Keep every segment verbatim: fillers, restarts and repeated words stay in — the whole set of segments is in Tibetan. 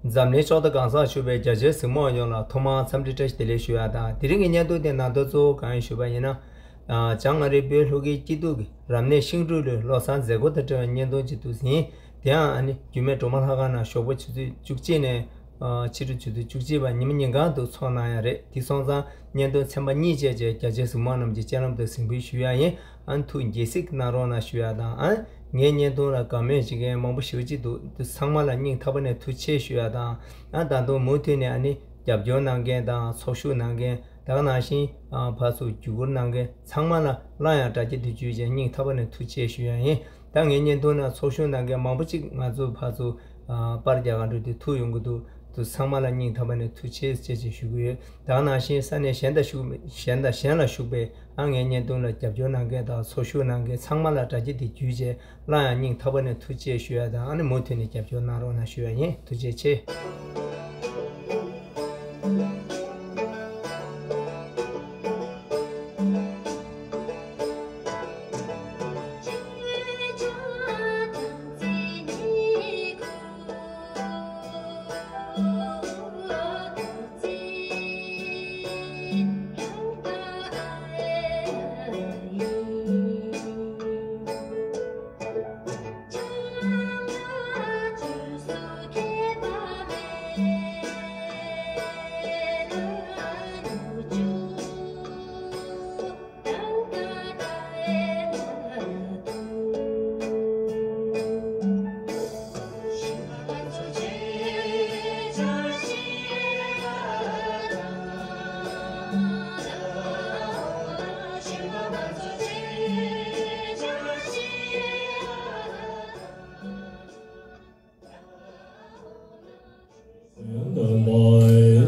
འཛམ་གླིང་ཕྱོགས་མཐའ་གང་སར་བཞུགས་པའི་རྒྱ་ཆེའི་གཟིགས་མོ་བ་ཡོངས་ལ་ཐོག་མར་འཚམས་འདྲི་བཀྲ་ཤིས་བདེ་ལེགས་ཞུ་ཡ་དང་། དེ་རིང་གི་བརྙན་ཐུང་དེ་ནང་དོན་གཙོ་བོ་གང་ཡིན་ཞུས་པ་ཡིན་ན། བྱང་ཨ་རིའི་བོད་ལྷོ་ཁའི་སྐྱིད་སྡུག་གི་རབ་གནས་ཤིང་འབྲུག་ལོའི་བློ་བཟང་མཛད་སྒོ་དང་འབྲེལ་བའི་བརྙན་ཐུང་ཅིག་འདུག་ཟིན། དེའང་ཨ་ནི་རྒྱུད་སྨད་གྲོ་མ་ལྷ་ཁང་ནང་ཞོགས་པ་ཆུ་ཚོད་བཅུ་གཅིག་ནས་ཕྱི་དྲོ་ཆུ་ཚོད་བཅུ་གཅིག་བར་ཉི་མ་ཉིན་གང་དུ་ཚོགས་གནང་ཡ་རེད། དེ་སོང་ཙང་བརྙན་ཐུང་ཚན་པ་གཉིས་བཅས་ཀྱི་རྒྱ་ཆེའི་གཟིགས་མོ་བ་རྣམས་ཀྱི་སྤྱན་ལམ་དུ་གཟིགས་འབུལ་ཞུ་ཡ་ཡིན། ཨ་ནི་ཐུགས་དགྱེས་གཟིགས་གནང་རོགས་གནང་ཞུ་ཡ་དང་། ཨ་ནི་ངའི་བརྙན་ཐུང་ལ་དགའ་མོས་བྱེད་མཁན་མང་པོ་ཞེ་པོ་ཅིག་འདུག་དེ་ཚང་མ་ལ་སྙིང་ཐག་པ་ནས་ཐུགས་རྗེ་ཆེ་ཞུ་ཡ་དང་། ཨ་ད་དུང་མུ་མཐུད་ནས་ཨ་ནི་རྒྱབ་སྐྱོར་གནང་མཁན་དང་ཚོགས་ཞུགས་གནང་མཁན། ད་ག་ནང་བཞིན་ཨ་ཕར་ཚུར་བརྒྱུད་སྐུར་གནང་མཁན་ཚང་མ་ལ་སླར་ཡང་དྲ་རྒྱ་འདི་བརྒྱུད་བྱས་སྙིང་ཐག་པ་ནས་ཐུགས་རྗེ་ཞུ་ཡ་ཡིན། ད་ངའི་བརྙན་ཐུང་ནང་ཚོགས་ཞུགས་གནང་མཁན་མང་པོ་ཅིག་ང་ཚོ་ཕར་ཚུར་ཨ་པར་རྒྱག་ག་འགྲོ་དུས་ཐུག་ཡོང་གི་འདུག་དུ་ཚང་མ་ལ་སྙིང་ཐག་པ་ནས་ཐུགས་རྗེ་ཆེ་ཞེས་ཞུ་གི་ཡོད། ད་ག་ནང་བཞིན་ས་གནས་གཞན་དང་བཞུགས་གཞན་དང་གཞན་ལ་བཞུགས་པའི་ཨ་ངའི་བརྙན་ཐུང་ལ་རྒྱབ་སྐྱོར་གནང་མཁན་དང་ཚོགས་ཞུགས་གནང་མཁན་ཚང་མ་ལ་དྲ་རྒྱ་འདི་བརྒྱུད་བྱས་སླར་ཡང་སྙིང་ཐག་པ་ནས་ཐུགས་རྗེ་ཞུ་ཡ་དང་། ཨ་ནི་མུ་མཐུད་ནས་རྒྱབ་སྐྱོར་གནང་རོགས་གནང་ཞུ་ཡ་ཡིན། ཐུགས་རྗེ་ཆེ།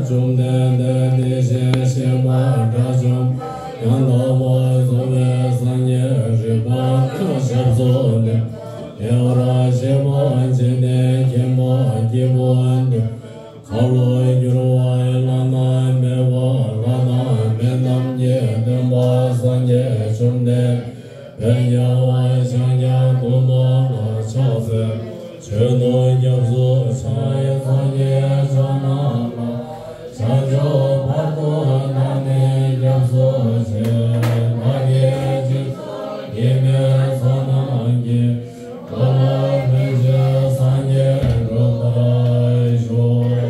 བཅོམ་ལྡན་འདས་དེ་བཞིན་གཤེགས་པ་དགྲ་བཅོམ་ཡང་དག་པར་རྫོགས་པའི་སངས་རྒྱས་རིག་པ་ཞབས་སུ་ལེགས། དེ་ལྟར་གཤེགས་པ་འཇིག་རྟེན་མཁྱེན་པ་སྐྱེས་བུ་འདི། ཁ་ལོ་བསྒྱུར་བ་བླ་ན་མེད་པ་ལྷ་དང་མི་རྣམས་ཀྱི་སྟོན་པ་སངས་རྒྱས་བཅོམ་ལྡན་འདས། བོད་རྒྱལ་བ་ཤཱཀྱ་ཐུབ་པ་ལ་ཕྱག་འཚལ། ཆོས་དང་སྐྱབས་སུ་འཆང་བའི་སངས་རྒྱས་ཕྱོགས་རྣམས་ལ། བྱང་ཕྱོགས་བར་དུ་བདག་ནི་སྐྱབས་སུ་མཆི། བདག་གིས་སྦྱིན་སོགས་བགྱིས་པའི་ཚོགས་རྣམས་ཀྱིས། གང་ལ་ཕན་ཕྱིར་སངས་རྒྱས་འགྲུབ་པར་ཤོག།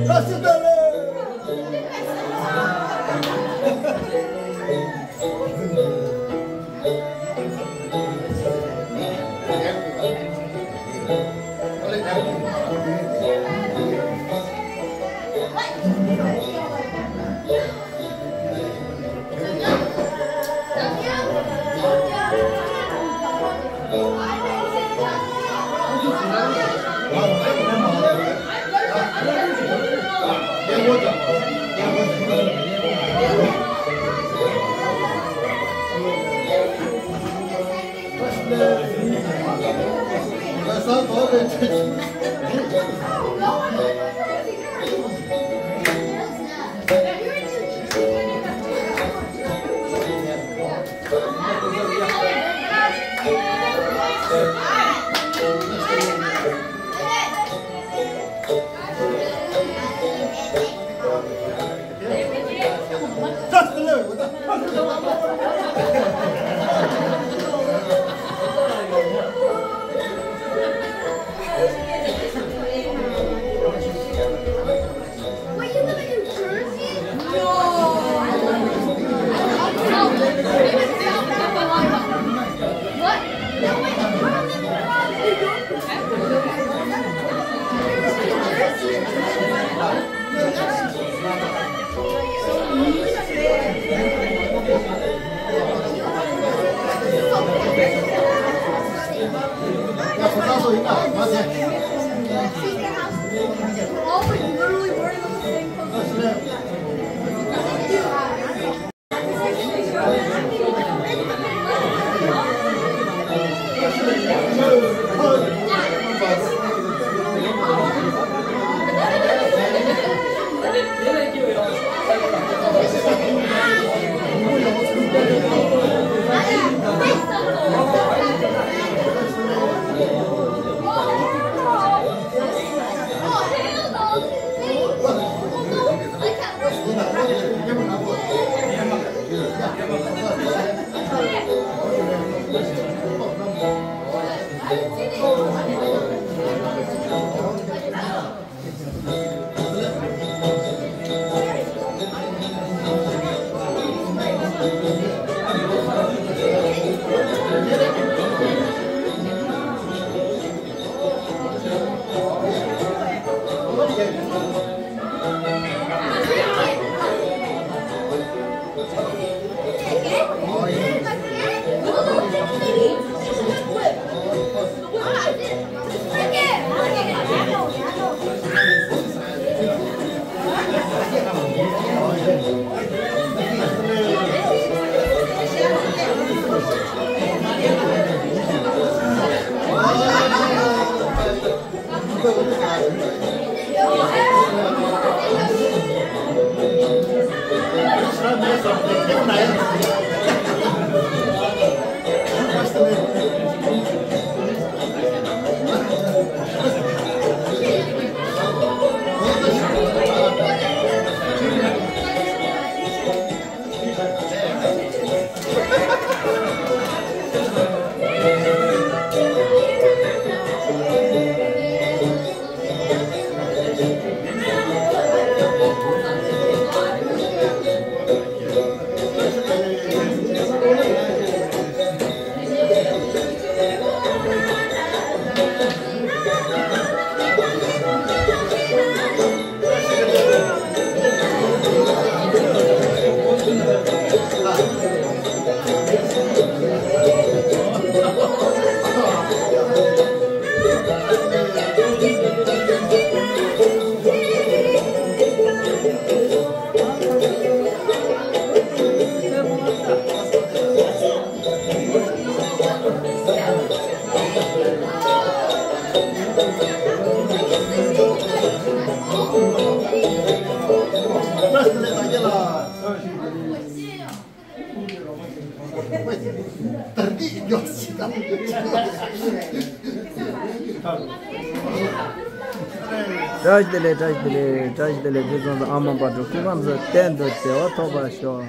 བཀྲ་ཤིས་བདེ་ལེགས། བཀྲ་ཤིས་བདེ་ལེགས། བཀྲ་ཤིས་བདེ་ལེགས། ཁྱེད་ཚང་ཚང་ཨ་མ་བག་གྲོ་སྐུ་ཁམས་བཟང་། གཏན་དུ་བདེ་བ་ཐོབ་པར་ཤོག་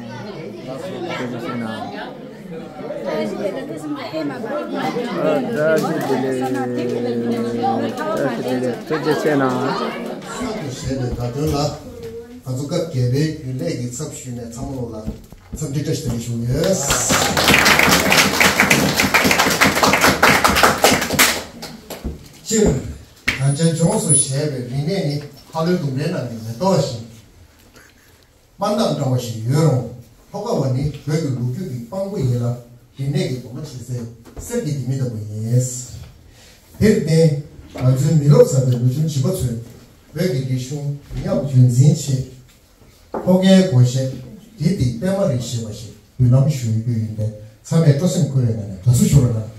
ལགས་སོ། ཐུགས་རྗེ་ཆེ་གནང་། བཀྲ་ཤིས་བདེ་ལེགས། ཐུགས་རྗེ་ཆེ་གནང་། ཨ་བཀྲ་ཤིས་བདེ་ལེགས། བཀྲ་ཤིས་བདེ་ལེགས། ཐུགས་རྗེ་ཆེ་གནང་། ཞེས་པའི་བརྡ་དོན་ལ། ང་ཚོ་སྐབས་བརྒྱད་པའི་རྒྱུན་ལས་ཀྱི་ཚབ་ཞུས་ནས་ཚང་མ་ལོ་ལ། འཚམས་འདྲི་བཀྲ་ཤིས་བདེ་ལེགས་ཞུ་ཡོད། སྤྱིར། གངས་ཅན་ལྗོངས་སུ་བཞད་པའི་རིག་གནས་ནི་ཧ་ལོའི་ལྡུམ་རའི་ནང་གི་མེ་ཏོག་བཞིན། དཔའ་མདངས་བཀྲ་བ་ཞིག་ཡོད་རུང་། ལྷོ་ཁ་བ་ནི་བོད་ཀྱི་ལོ་རྒྱུས་ཀྱི་དཔང་པོ་ཡིན་ལ། རིག་གནས་ཀྱི་སྒོ་མོ་འབྱེད་སའི་གསེར་གྱི་ལྡེ་མིག་ལྟ་བུ་ཡིན། དེར་བརྟེན། ང་ཚོའི་མི་རབས་གསར་པའི་ལོ་ཆུང་བྱིས་པ་ཚོས་བོད་ཀྱི་རིག་གཞུང་ཉམས་རྒྱུན་འཛིན་ཆེད། ལྷོ་ཁའི་སྒོར་གཞས་འདི་འདི་པད་མ་རི་ཞེས་པ་ཞིག་འབུལ་ལམ་ཞུ་རྒྱུ་ཡིན་པས་ཚང་མས་སྤྲོ་སེམས་འཁོལ་བའི་ངང་ནས་དགའ་བསུ་ཞུ་རོགས་གནང་།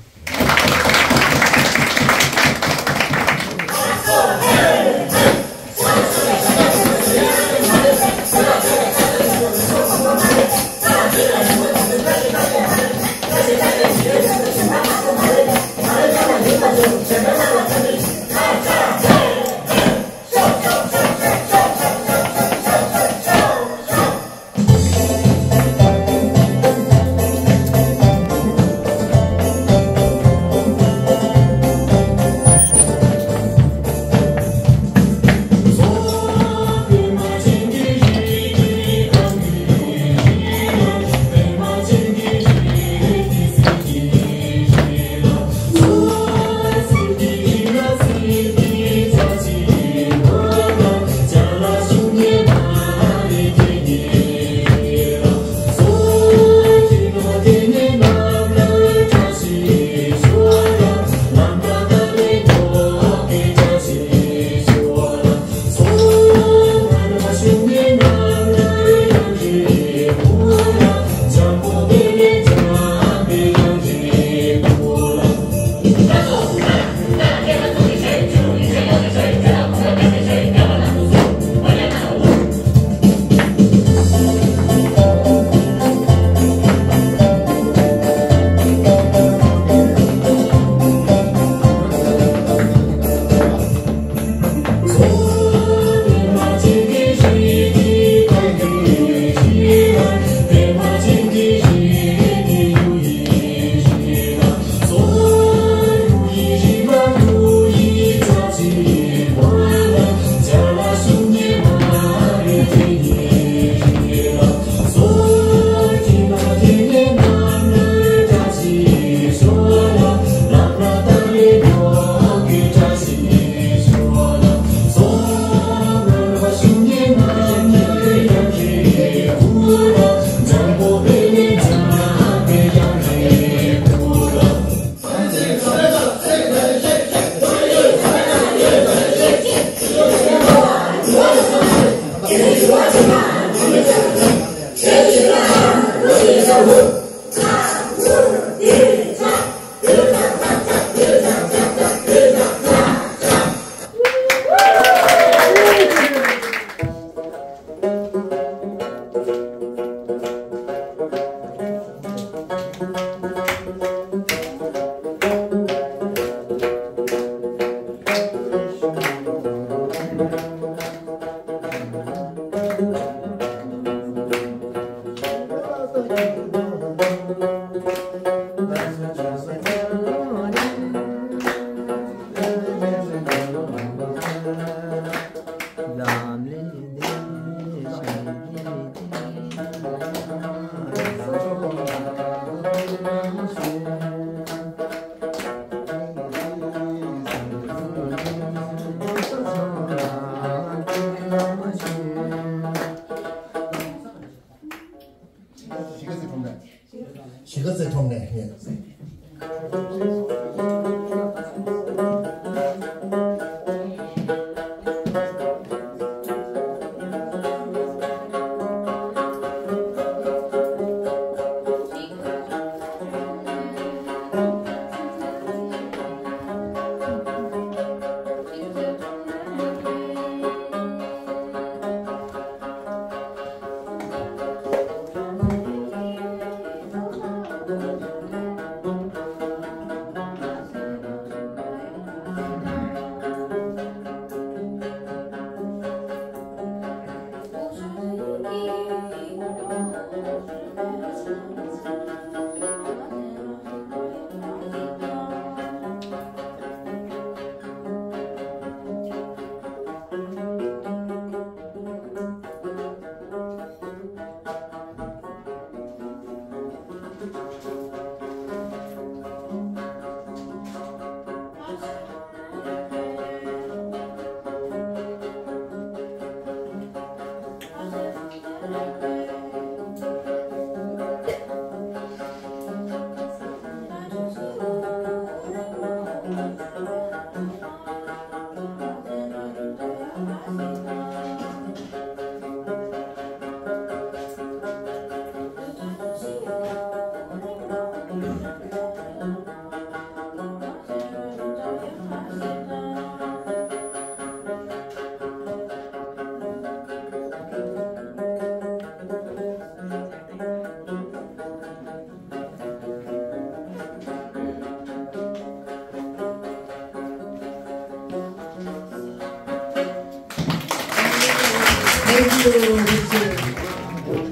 གཞིས་ཀ་རྩེ་གྲོང་ནས། གཞིས་ཀ་རྩེ་གྲོང་ནས།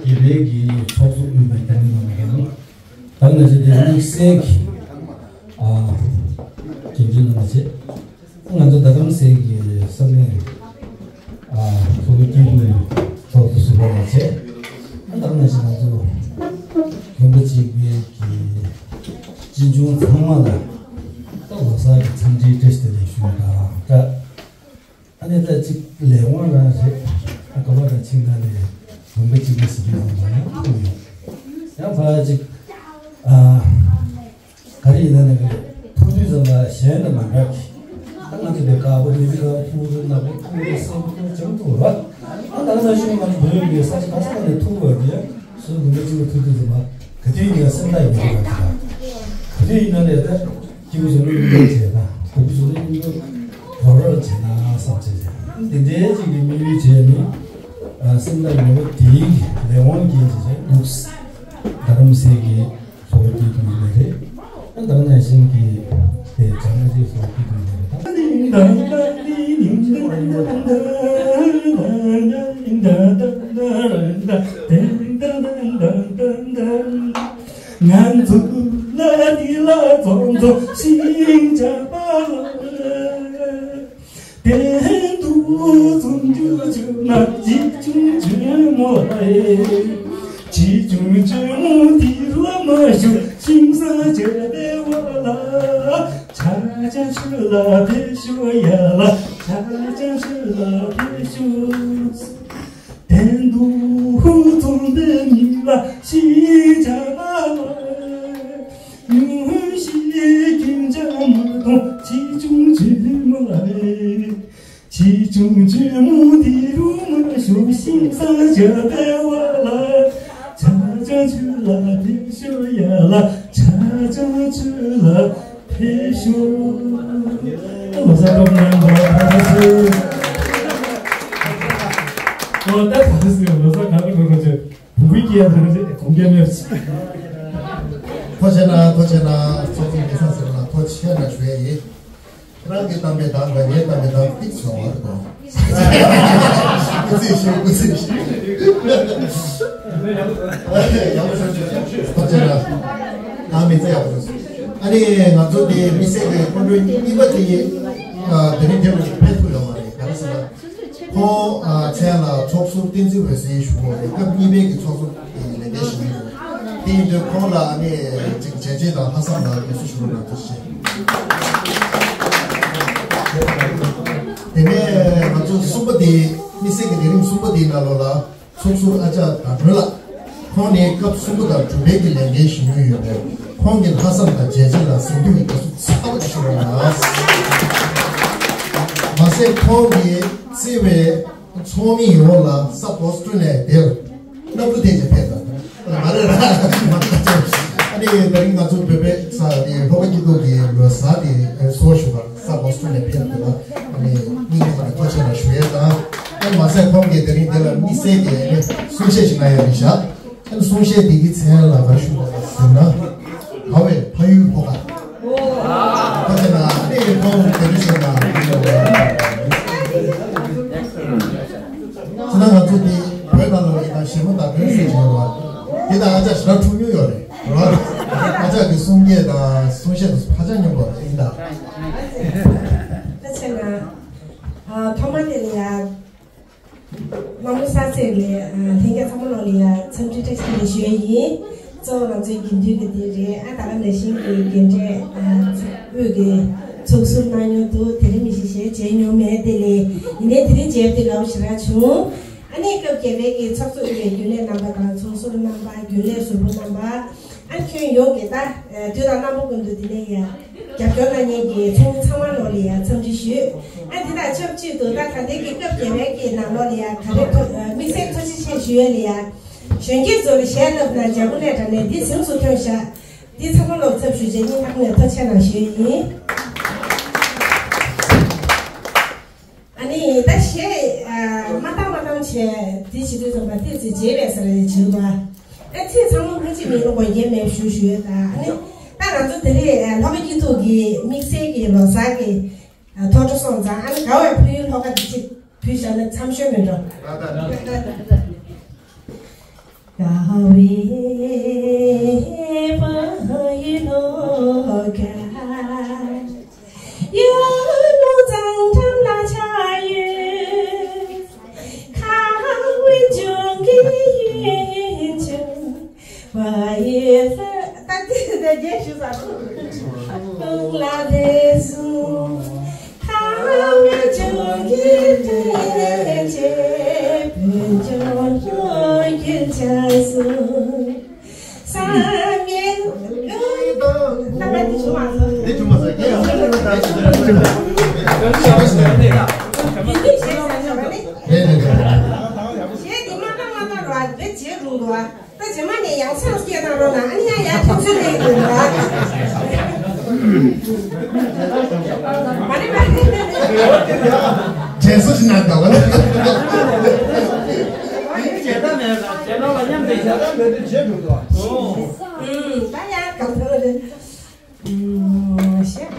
དགེ་ལྡན་གྱི་ཚོགས་གཙོ་དབུས་པའི་རྒྱུན་ལས་རྣམ་པ་དང་། ད་ང་ཚོ་དེ་དམིགས་བསལ་གྱི་ཨ་འགན་འཛིན་རྣམ་པ་བཅས། ང་ཚོ་ད་དམིགས་བསལ་གྱི་ས་གནས་ཨ་ཚོགས་པའི་སྐྱིད་སྡུག་ཚོགས་གཙོ་ཟུར་པ་ལ་བཅས། ཨ་ད་ང་ཚོ་ང་ཚོ་ལུང་པ་གཅིག་པའི་གི་སྤྱི་འབྱུང་ཚང་མ་ལ་ད་ལོ་གསར་གྱི་འཚམས་འདྲིའི་བཀྲ་ཤིས་བདེ་ལེགས་ཞུ་བ་དང་སྦྲགས། ཨ་ནི་ད་ཅིག་ལས་དབང་རང་རེད། ཨ་ག་བ་ར་ཕྱིན་ན་ལས་ལུང་པ་གཅིག་པ་ཞིག་ཡོད་ཙང་མ་ཡང་ཐུག་ཡོད། ཡང་ཕར་ཅིག་ཨ་ག་རེ་ཡིན་ན་ནི་ག་རེ་ཐུག་དུས་ཙམ་ལ་གཞན་དང་མ་འདྲ་གི། ད་ང་ཚོ་དེ་དཀར་པོ་ནི་མི་དཀར་ཐུག་རེད། ནག་པོ་ཐུག་རེད། སེར་པོ་ཐུག་རེད། ཇམ་ཐུག་རེད། ཨ་ད་ང་ཚོ་ཤུགས་ང་ཚོ་བོད་ཡོད་པའི་ས་ཆ་ག་ས་ནས་ཐུག་བར་དེ་སུ་ལུང་པ་གཅིག་པ་ཐུག་དུས་ཙམ་ལ་ག་དུས་ཡིན་ན་སེམས་ཐག་ཡིན་གྱི་རེད། ག་དུས་ཡིན་ན་ལས་ད། སྐྱིད་པོ་བྱུང་ན་སྙིང་རྗེ་བྱས་ན། སྡུག་པོ་བྱུང་ན་སྙིང་རྗེ་རོགས་རོགས་བྱས་ན་བསམ་བྱས་བྱས། འདི་འདྲའི་ཅིག་གི་དམིགས་ཡུལ་བྱས་ནས་ཨ་སེམས་ཐག་ཉེ་པོ་དེའི་ལས་དབང་རྐྱེན་བྱས་བྱས་འདུག་རྡ་རམ་ས་གི་ཚོགས་པ་སྐྱིད་སྡུག་ཡིན་པ་རེད། ཨ་ད་ནང་བཞིན་གྱི་དེ་བྱང་ཨ་རིའི་ཚོགས་པ་སྐྱིད་སྡུག་ཡིན་པ་རེད། ང་ཚོ་ལ་འདི་ལ་ཚོང་ཚོ་ཤིང་ཆ་པ་ལ། དེ་དུ་ཚོང་རྒྱུ་ཆུ་ན་ཅི་ཆུང་ཆུ་མོ་ལ། ཅི་ཆུང་ཆུ་མོ་དེ་རུ་མ་ཞུ་ཤིང་ས་ཆ་པའི་བ་ལ། ཆ་ཆ་ཆུ་ལ་ཕེབས་ཤོག་ཡ་ལ། ཆ་ཆ་ཆུ་ལ་ཕེབས་ཤོག་དེ་དུ་ཚོང་པའི་མི་ལ་ཤི་ཆ་ལ་ལ། ཉུང་ཤི་ཀུན་ཅང་མ་གཏོང་ཆེ་ཆུང་ཆེ་མ་ལ་རེ། ཆེ་ཆུང་ཆེ་མོ་དེ་རུ་མ་ཤོག་ཤིང་ས་ཆ་པའི་བ་ལ། ཆ་ཆ་ཆུ་ལ་ཕེབས་ཤོག་ཡ་ལ། ཆ་ཆ་ཆུ་ལ། ཕེབས་ཤོག་ལོ་གསར་སྟོབས་ནང་ལ་ཕ་ཚ་སུ། ཨོ་ད་ད་སུ་ལོ་གསར་གང་ག་འགྲོ་རོགས་བྱེད། བུ་གུའི་སྐྱེ་ཡ་ཐང་ཆེ་གོང་རྒྱལ་མེད། ཐོ་ཆེ་ན་ཐོ་ཆེ་ན་ཚོགས་གཙོ་མི་ཚང་ཟེར་ན་ཐོ་ཆེ་ན་ཞུ་ཡ་ཡིན། རང་གི་གཏམ་པའི་གདངས་དང་ངའི་གཏམ་པའི་གདངས་ཏིག་ཙམ་བར་དུ། སྐུ་ཚེ་ཞིག་སྐུ་ཚེ་ཞིག་ཡག་པོ་བྱུང་བྱུང་བྱུང་། ཐུགས་རྗེ་གནང་། ད་མི་ཚེ་ཡག་པོ་བྱུང་། ཨ་ནི་ང་ཚོ་དེ་དམིགས་བསལ་གྱི་སྐུ་མགྲོན་གཉིས་པ་དེ་ཡིན། ཨ། དེ་རིང་དེ་ལ་ཕེབས་ཐུབ་ཡོད་མ་རེད། ག་རེ་ཟེར་ན། ཁོང་། ཨ། མཚན་ལ་ཚོགས་ཟུར་བསྟན་འཛིན་འོད་ཟེར་ཞུ་བ་རེད། སྐབས་གཉིས་པའི་གི་ཚོགས་ཟུར་གྱི་ལས་འགན་ཞུ་གི་ཡོད། དེ་ཡིན་དུས་ཁོང་ལ་ཨ་ནི་ཅིག་བྱས་རྗེས་དང་ལྷག་བསམ་དང་དགའ་བསུ་ཞུ་རོགས་གནང་། ཐུགས་རྗེ་ཆེ། དེ་ནས་ང་ཚོ་གསུམ་པ་དེ། དམིགས་བསལ་གྱི་ལས་རིམ་གསུམ་པ་དེའི་ནང་ལོགས་ལ། ཚོགས་ཟུར་ཨ་ཅག་ཟླ་སྒྲོན་ལགས། ཁོང་ནི་སྐབས་གསུམ་པ་དང་དྲུག་པའི་གི་ལས་འགན་བཞེས་མྱོང་ཡོད་པས། ཁོང་གི་ལྷག་བསམ་དང་བྱས་རྗེས་ལ་གཟེངས་བསྟོད་ཀྱི་དགའ་བསུ་ཚ་པོ་ཞུ་རོགས་གནང་། མ་ཟད་ཁོང་གིས་བརྩི་བའི་ཚོགས་མི་ཡོངས་ལ་ས་བོ་སི་ཊོན་ནས་དེར་སྣབས་ལུད་ཐེངས་གཅིག་ཕེབས་དང་། མ་རེད་ར། མ་རེད། ཨ་ནི་དེ་རིང་ང་ཚོ་བོད་པའི་ས་ནི་ལྷོ་ཁ་སྐྱིད་སྡུག་གི་ལོ་གསར་དེ་གསོལ་ཞུ་བར་ས་བོ་སི་ཊོན་ནས་ཕེབས་འདུག་ལ། ཨ་ནི་སྙིང་ཐག་ནས་ཐུགས་རྗེ་ཆེ་ཞུ་ཡས་དང་། ཨ་ནི་མ་ཟད་ཁོང་གིས་དེ་རིང་དེ་ལ་དམིགས་བསལ་གྱི་ཨ་ནི་གསུང་བཤད་ཞིག་གནང་ཡ་རེད་བཞག་ཨ་ནི་གསུང་བཤད་དེ་གི་མཚན་ལ་ག་ཞུ་བ་ཟེར་ན། དགའ་བའི་ཕ་ཡུལ་ལྷོ་ཁ། ཁ་ཆེ་ན་ཨ་ནི་ཁོང་དེ་འདྲ་ཞིག་ན། ཁྱེད་རང་ང་ཚོ་དེ་བོད་ནང་ལ་ཡིན་ན་ཞལ་མོ་དང་དོན་སེ་བྱེད་པ། དེ་དང་ཨ་ཅག་ཞེ་དྲག་འཁྲུག་མྱོང་ཡོད་རེད། རོ། ཨ་ཅག་གི་གསུང་སྐད་དང་གསུང་བཤད་དང་ཧ་ཅང་སྙོམས་པོ་རེད་ཡིན་ད། ཁ་ཆེ་ན། ཨ། ཐོག་མ་དེ་ལ་ཡ། རྣམ་པ་གསར་ཚེས་ལས། ལྷན་རྒྱས་ཚང་མ་ལོག་ལ་ཡ་འཚམས་འདྲི་བཀྲ་ཤིས་བདེ་ལེགས་ཞུ་ཡ་ཡིན། གཙོ་བོ་ང་ཚོའི་དགེ་འདུན་གྱི་དེ་རེད། ཨ། ད་ག་ནང་བཞིན་གྱི་རྒན་གྲས། ཨ། དབུས་ཀྱི་ཚོགས་ཟུར་གནང་མྱོང་འདུག་དེ་རིང་མི་ཞིག་ཞལ་མཇལ་མྱོང་མེད་དེ་ལས། ཡིན་ནའི་དེ་རིང་མཇལ་བ་དེ་དགའ་པོ་ཞེ་དྲག་བྱུང་། ཨ་ནི་སྐབས་བརྒྱད་པའི་གི་ཚོགས་གཙོ་དབུས་པའི་རྒྱུན་ལས་རྣམ་པ་དང་ཚོགས་ཟུར་རྣམ་པ། རྒྱུན་ལས་ཟུར་པོ་རྣམ་པ། ཨ། ཁྱོན་ཡོངས་ཀྱི་ད། ཨ། དུས་དང་རྣམ་པ་ཀུན་ཏུ་འདི་ནས་ཡ་རྒྱབ་སྐྱོར་གནང་མཁན་གྱི་ཚོགས་མི་ཚང་མ་ལོག་ལ་ཡ་འཚམས་འདྲི་ཞུ། ཨ། འདི་དང་ཆབས་ཅིག་ཏུ་ད་ད་ལྟའི་གི་སྐབས་བརྒྱད་པའི་གི་ནང་ལོགས་ལ་ཡ་ག་རེ་ཐོ། ཨ། དམིགས་བསལ་ཐུགས་རྗེ་ཆེ་ཞུ་ཡས་ལ་ཡ། གཞོན་སྐྱེས་ཚོ་ལ་ཞལ་ལབ་ན་འཇམ་པོ་ནས་དྲ་ནས་འདི་གཟིམས་སུ་ཐོན་ཤག་འདི་ཚང་མ་ལོག་ཚབ་ཞུ་བྱས་སྙིང་ཐག་ནས་ཐུགས་རྗེ་ཆེ་གནང་ཞུ་ཡས་ཡིན། ཨ་ནི་ད་གཞས། ཨ། མ་བཏང་མ་བཏང་བྱས་འདི་བྱེད་དུས་ཙམ་པ་ཏོག་ཙམ་བརྗེད་པའི་ས་རེ་བྱེད་དགོས། ཨ། ཚིག་ཚང་མ་ཕལ་ཆེར་མིན་ལ་འོན་རྒྱན་མེད་ཞུ་ཞུ་ཡོད་ད། ཨ་ནི་ད་ང་ཚོ་དེ་རིང་ལྷོ་ཁ་སྐྱིད་སྡུག་གི་དམིགས་བསལ་གྱི་ལོ་གསར་གྱི། ཨ། ཐོག་འགྲོ་སོང་ཙང་། ཨ་ནི་དགའ་བའི་ཕ་ཡུལ་ལྷོ་ཁ་འདི་གཅིག་ཕུལ་བཞག་ན་འཚམས་ཤོས་མིན་འགྲོ། དགའ་བའི་ཕ་ཡུལ་ལྷོ་ཁ། ཡར་ཀླུང་གཙང་འགྲམ་ལ་ཆགས་ཡོད། ཁ་བའི་ལྗོངས་ཀྱི་ཡུལ་ལྗོངས། བ་ཡི་ལྷ། ད་དེ་ད་རྒྱས་ཞུ་ས། ཀླུང་ལ་བདེ་སྲུང་། ཁ་བའི་ལྗོངས་ཀྱི་བདེ་སྐྱིད། བོད་ལྗོངས་ལྷོ་ཡུལ་ཆགས་སོང་། བསམ་ཡས། ད་ང་འདི་བྱུང་མ་སོང་། འདི་བྱུང་མ་སོང་། རྒྱས་ཡོད། རེད་རེད་རེད། རེད་རེད་རེད། གཞས་འདི་མ་བཏང་མ་བཏང་རོགས། དེ་བརྗེད་འགྲོ་འདུག་ཨ། ད་རྗེས་མ་ནས་ཡང་སེམས་སྐྱིད་བཏང་རོགས་གནང་། ཨ་ནི་ཡང་ཡར་ཐོན་ཚུལ་ལས་ཡོད་ལ། མ་རེད་མ་རེད། དྲན་གསོ་ཞིག་གནང་དང་བ། ཨ་ནི་བརྗེད་ཐབས་མེད་ལ་རྗེས་ལོགས་ལ་མཉམ་དུ་བཞག་ད་མེད་དུས་བརྗེད་འགྲོ་འདུག་ཨ། ཨོ། ཨུམ། ད་ཡང་གང་ཐོན་རེད། ཨུམ། ཞེས།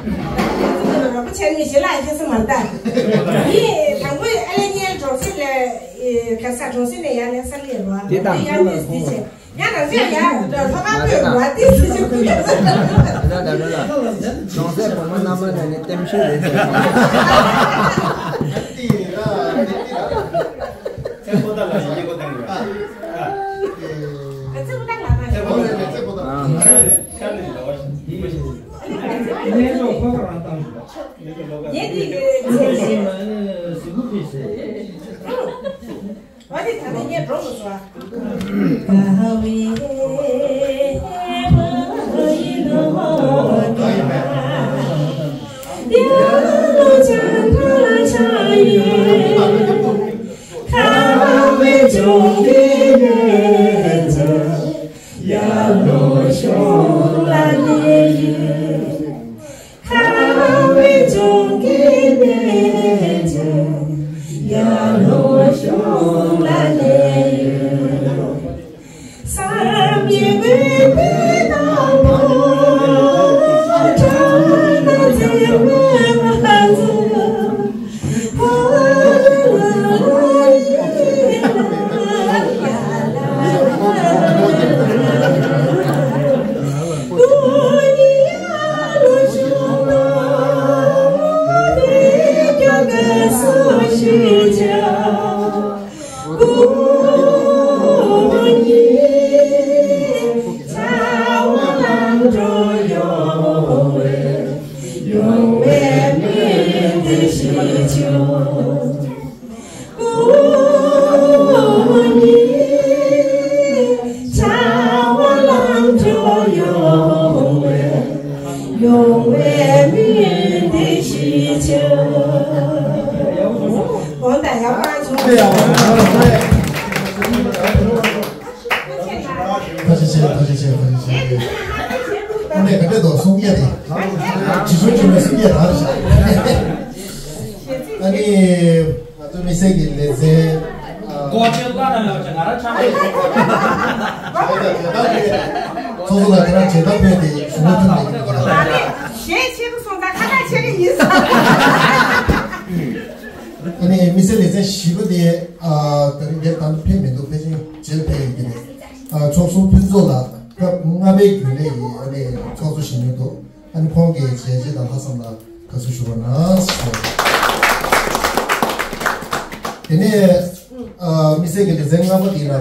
རོགས་པ་བྱས་ནས་ཞི་ལ་ཨ་ཁེ་སི་མ་ལྟ། ངས་དང་པོ་ཨ་ལེ་ཉལ་གྲོང་གསེབ་ལ། ཨེ། ག་ས་གྲོང་གསེབ་ནས་ཡར་ལེན་ས་ལེ་རོ། དེ་དང་ཡང་དེ་དེ་བྱས། ཡང་རང་ཚོ་ཡར་ལྷོ་ཁ་སྤོས་རོ། དེ་དེ་བྱས། ད་ད་ད་ད། གྲོང་གསེབ་བུ་མོ་རྣམ་པ་ནས་ནི་ལྟེམ་ཤོད་རེད། ཚེ་པོ་ཏ་ལ་ཡིན་གོ་དང་། ཚེ་པོ་ཏ་ལ་ཚེ་པོ་ཏ། ཤར་ནས་ལ་བ་ཞིག་ཡིན་པ་ཞིག་ངས་ཚོ་ཁོ་པ་རང་བཏང་ཞིག་ངས་དེ་གི་ཚེ་ཞིག་ཟི་གུ་ཕི་ཟེར། བ་དེ་ད་ནས་ངས་འགྲོ་མི་སོང་ཨ། དགའ་བའི་ཕ་ཡུལ་ལྷོ་ཁ། ཡར་ཀླུང་བྱང་ཁ་ལ་ཆགས་ཡོད། ཁ་བའི་ལྗོངས་ཀྱི་ཡུལ་ལྗོངས། ཡར་ལྷོ་གཞུང་ལ་གནས་ཡོད། ཁ་བའི་ལྗོངས་ཀྱི་གནས་ལྗོངས། ཡར་ལྷོ་གཞུང་ལ་གནས་ཡོད། བསམ་ཡས་ཀྱི་དཔལ་དང་པོ། བྲག་ན་མཛེས་མའི་བ། ཐུགས་རྗེ་ཆེ། ཐུགས་རྗེ་ཆེ། ཐུགས་རྗེ་ཆེ། ཨ་ནེ་ག་འདྲ་འདུག་གསུང་ཡས་དེ། ཇི་བྱུང་བྱུང་བའི་གསུང་ཡས་རང་རེད་ཤག་ཨ་ནི། ང་ཚོ་མི་སེར་གྱི་ལེ་ཚན། ཨ། ཀོ་ཅི་ལ་ན་ཡོད་ཅེ་ང་རང་ཆགས་ཡོད། ཚོགས་གཙོ་ལགས་ཁྱེད་རང་བྱེད་ཐབས་ཕན་ཏེ་ཞུ་བ་ཐུབ་མེད་ཀྱི་འདུག་ག་གཞས་ཆེད་དུ་སོང་ཙང་ཁ་ཁ་ཆེ་གི་ཡིན་ས། ཨ་ནི་མི་སེར་ལེ་ཚན་བཞི་པ་དེ། ཨ། ད་རིང་འདིར་ད་ཕེབས་མི་འདུག་ཕལ་ཆེར་རྗེས་ལ་ཕེབས་ཡོད་ཀྱི་རེད། ཨ། ཚོགས་ཟུར་ཕུན་ཚོགས་ལགས་སྐབས་ལྔ་པའི་རྒྱུན་ལས་ཡིན། ཨ་ནི་ཚོགས་གཙོ་བཞེས་མྱོང་འདུག་ཨ་ནི་ཁོང་གི་བྱས་རྗེས་དང་ལྷག་བསམ་ལ་དགའ་བསུ་ཞུ་བ་གནང་ཞུ། དེ་ནས་ཨ། མི་སེར་གྱི་ལེ་ཚན་ལྔ་པ་དེའི་ནང་ལ་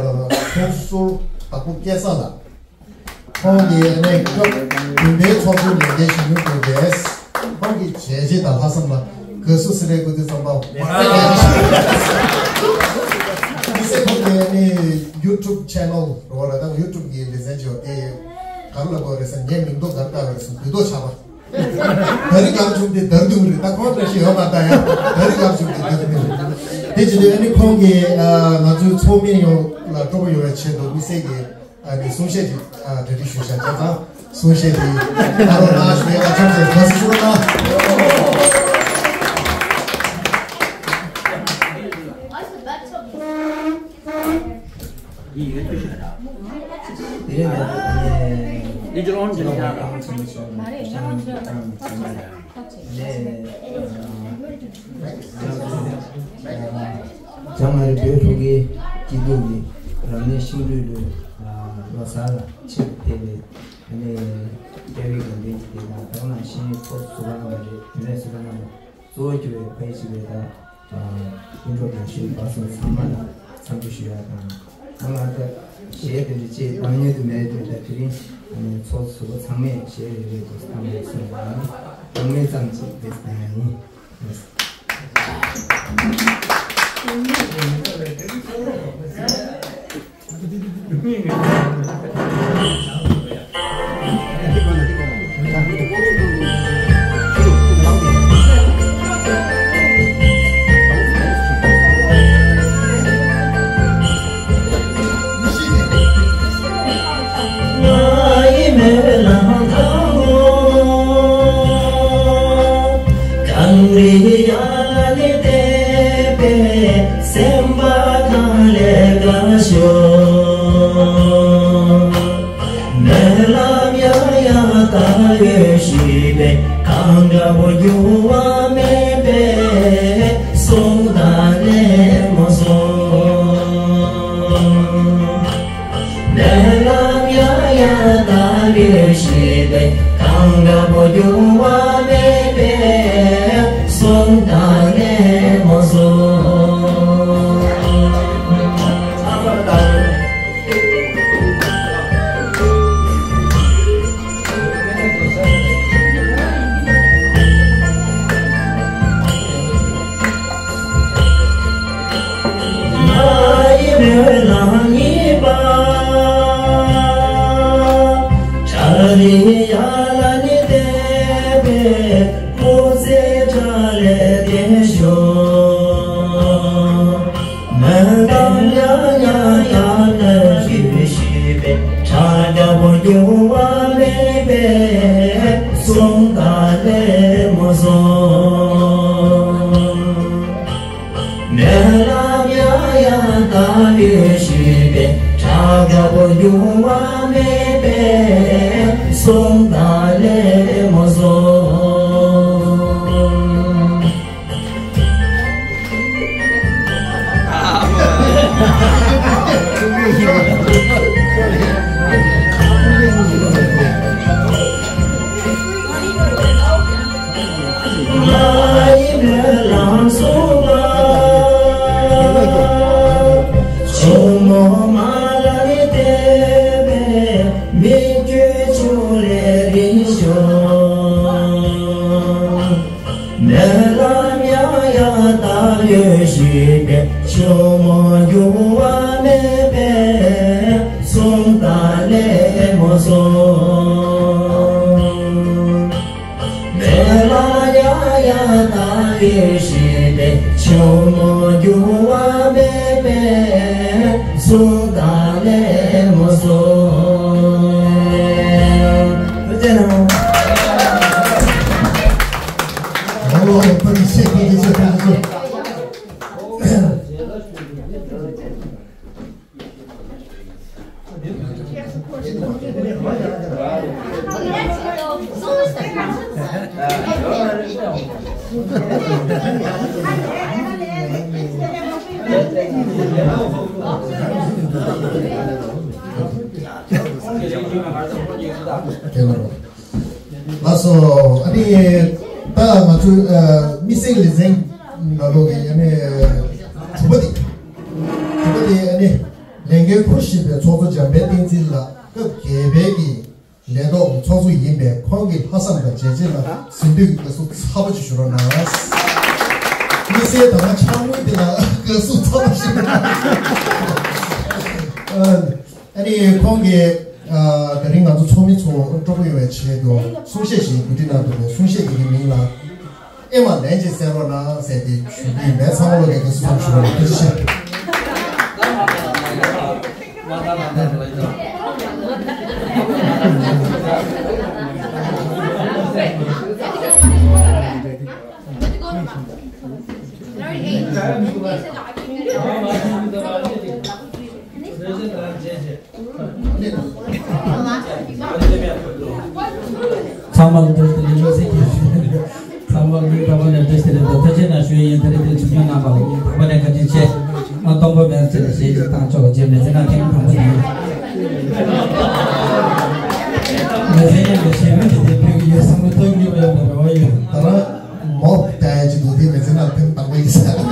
ཚོགས་ཟུར་བདག་པོ་སྐལ་བཟང་ལགས། ཁོང་གིས་ཨ་ནི་སྐབས་བདུན་པའི་ཚོགས་གཙོ་ལས་འགན་བཞེས་མྱོང་འདུག་པས། ཁོང་གི་བྱས་རྗེས་དང་ལྷག་བསམ་ལ་དགའ་བསུ་ཟེར་ནས་སྐུ་དེ་ཙམ་པ་མ་རྩ་རྒྱག་གི། མི་སེར་ཁོང་གི་ཨ་ནི་ཡུ་ཊུབ་ཆེ་ནལ་རོ་ལ་དང་ཡུ་ཊུབ་གི་ལེ་ཚན་ཅིག་ཡོད་དེ། ག་རེ་ལབ་དགོས་རེད་ཟེར་ངས་མིང་ཐོ་ག་རེ་བཏགས་པ་རེད་ཟེར་དུས་ཐོག་ཆགས་པ། ད་རིང་སྒང་བྱུང་དེ་ད་རུང་རེད། ད་ཁོང་འདྲ་ཞིག་ཡོད་མ་རེད་ད་ཡ། ད་རིང་སྒང་བྱུང་དེ་ད་རུང་རེད། དེ་བྱས་ཏེ་ཨ་ནི་ཁོང་གིས་ཨ། ང་ཚོའི་ཚོགས་མི་ཡོངས་ལ་སྤྲོ་པོ་ཡོང་བའི་ཆེད་དུ་མི་སེར་གྱི་ཨ་ནི་གསུང་བཤད་ཅིག་ཨ། གྲ་སྒྲིག་ཞུས་བཞག་བྱས་ཙང་གསུང་བཤད་དེ་ད་རུང་གནང་ཞུ་ཡ། ལ་ཆབ་སྲིད་དགའ་བསུ་ཞུ་རོགས་གནང་། ལྗང་མ་རི་བོད་ཕྲུག་གི་སྐྱིད་སྡུག་གི་རབ་གནས་ཤིང་འབྲུག་ལོ་ལོ་གསར་ལ་ཆེད་དུ་ཕེབས་པའི་ཨ་ནི་རྒྱལ་བའི་དགའ་སྟོན་གྱི་དེ་དང་ད་ག་ནང་བཞིན་ཚོགས་ཟུར་པ་རྣམ་པ་རེད། དེ་ནས་ཟུར་པ་རྣམ་པ་གཙོ་བོ་གྱུར་པའི་ཕ་ཡུལ་གཅིག་པའི་དང་སྤུན་གྲོགས་དང་ཞུ་བ་སོགས་ཚང་མ་ལ་འཚམས་འདྲི་ཞུ་ཡ་དང་། ང་ལ་ད་གཞས་དེ་འདྲ་ཅིག་བཏང་མྱོང་དུ་མེད་དུས་ད་དེ་རིང་ཚོགས་ཟུར་པ་ཚང་མས་གཞས་རེ་རེ་དུ་བཏང་ནས་སོང་བ་ནི་བཏང་མེད་ཙམ་ཅིག་དེ་བཏང་ཡ་ཡིན། སུ་དང་ལེ་མོ་སོ། ཐུགས་རྗེ་གནང་། ཨོ་ལོ་ཨོ་ཕ་ནི་ཤེས་ཁོ་ནི་ཤེས་ཁོ་ནི་ཤེས། ལགས་སོ། ཨ་ནི་ད་ང་ཚོ་ཨ་མི་སེར་ལེ་ཚན་ནང་ལོགས་ཀྱི་ཨ་ནི་དྲུག་པ་དེ། དྲུག་པ་དེ་ཨ་ནི་ལས་འགན་འཁུར་བཞིན་པའི་ཚོགས་གཙོ་འཇམ་དཔལ་བསྟན་འཛིན་ལགས་སྐབས་བརྒྱད་པའི་གི་ལས་ཐོག་ཚོགས་གཙོ་ཡིན་པས་ཁོང་གི་ལྷག་བསམ་དང་བྱས་རྗེས་ལ་གཟེངས་བསྟོད་ཀྱི་དགའ་བསུ་ཚ་པོ་ཅིག་ཞུ་རོགས་གནང་། མི་སེར་དང་ཕྱག་དངུལ་དེ་ལ་དགའ་བསུ་ཚ་པོ་ཞིག་ཨ་ནི་ཁོང་གིས་ཨ་དེ་རིང་ང་ཚོ་ཚོགས་མི་ཚོ་སྤྲོ་པོ་ཡོང་བའི་ཆེད་དུ་གསུང་བཤད་ཞིག་གོ་སྒྲིག་གནང་འདུག་པས། གསུང་བཤད་དེ་གི་མིང་ལ་ཨེ་མ་ལན་ཅིག་གསན་རོགས་གནང་ཟེར་ཏེ་ཞུ་གི་ཡིན་པས། ཚང་མ་ལོ་ལེགས་དགའ་བསུ་ཐམས་ཅད་ཞུ་རོགས་གནང་། ཐུགས་རྗེ་ཆེ། ཚང་མ་ལ་བཀྲ་ཤིས་བདེ་ལེགས། བཀྲ་ཤིས་བདེ་ལེགས། ཚང་མ་ལ་བཀྲ་ཤིས་བདེ་ལེགས། ད་ཐ་ཆད་ནས་བཀྲ་ཤིས་བདེ་ལེགས་དང་ཐ་ཆད་ན་ཞུ་ཡིན། ད་རེས་དེ་ཚོ་ཉོ་གནང་པ་ལ་ངས་དང་པོ་ནས་བཀའ་དྲིན་ཆེ། ང་སྟོང་པ་མེད་ཚེ་ལ་ཞེས་ཀྱི་བཏང་ཆོག་རྗེས་མི་ཚེ་ན་ཐེངས་དང་པོ་དེ་ཡིན། མི་ཚེ་ཡང་གི་ཞེ་མི་དེ་དེ་ཕུལ་གྱི་ཡོད་བསམ་བློ་གཏོང་གི་ཡོད་པའི་རེ་བ་ཡོད། ད་རང་མོག་ལྟ་ཡ་ཅིག་འདུག་དེ་མི་ཚེ་ན་ཐེངས་དང་པོ་ཡིན་ས།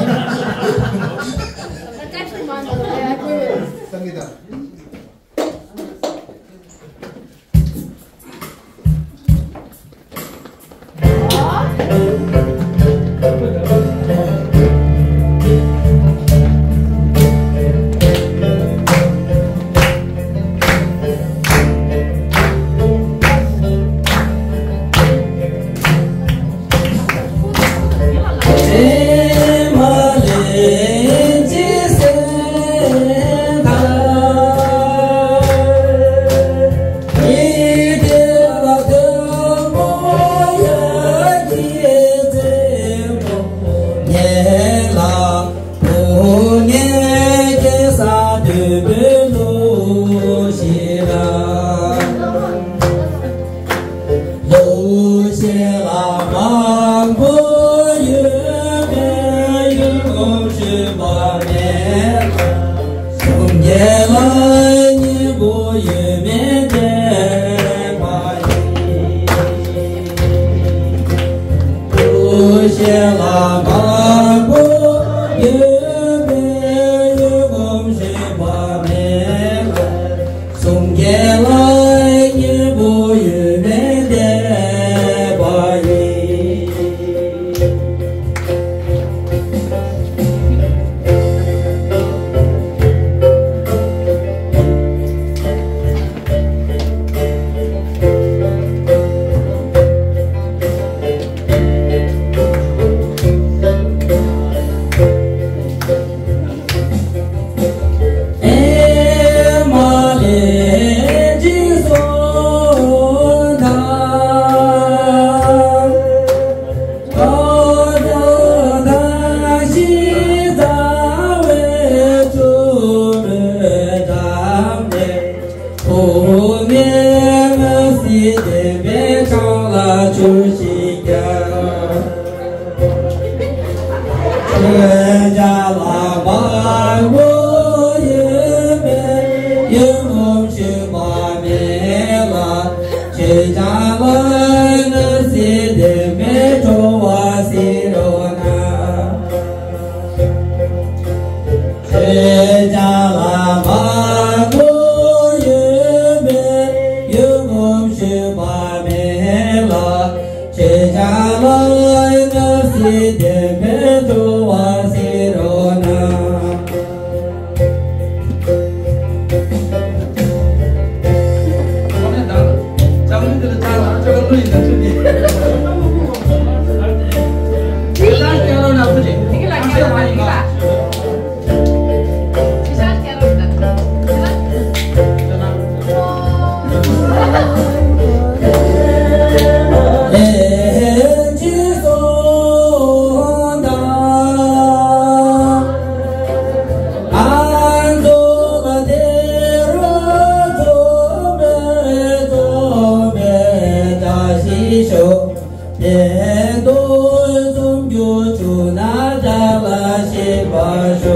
ལྟ་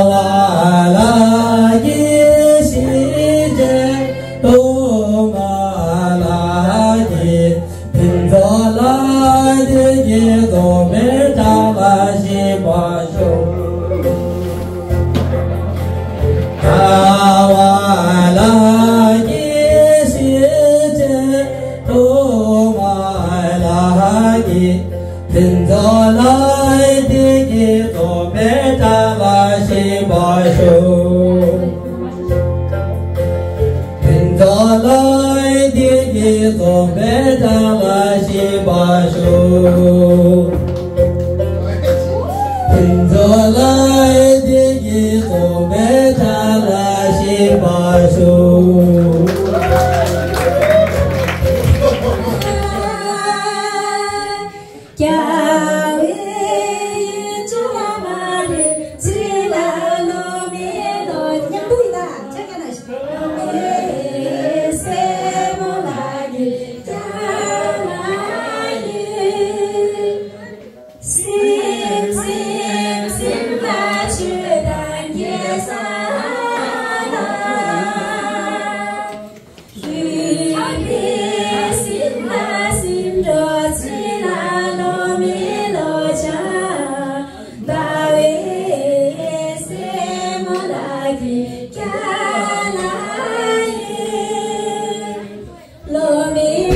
བ་ལ་གི་ཤེས་བྱའི་སྟོབས་མ་ལ་གི། ཕུན་ཚོགས་ལ་དེ་གི་རྫོགས་པའི་ཐབས་ལ་ཞེན་པར་ཤོག་ལྟ་བ་ལ་གི་ཤེས་བྱའི་སྟོབས་མ་ལ་གི། ཕུན་ཚོགས་ལ་དེ་གི་རྫོགས་པའི་ཐབས་ལ་ཞེན་པར་ཤོག་ཕུན་ཚོགས་ལ་དེ་གི་རྫོགས་པའི་ཐབས་ལ་ཞེན་པར་ཤོག་ཕུན་ཚོགས་ལ་དེ་གི་རྫོགས་པའི་ཐབས་ལ་ཞེན་པར་ཤོག་རྒྱལ་བའི་བྱིན་རླབས་མ་རེད་ཚེ་ལ་ལོ་མེ་ལོ། མཉམ་དུ་ཡིན་ད། ཆ་ག་ན་ཞིག་སེ་མོ་ལ་གི་རྒྱ་ལ་ཡི། སེམས་སེམས་སེམས་ལ་ཆོས་དང་རྒྱལ་ས་ལ།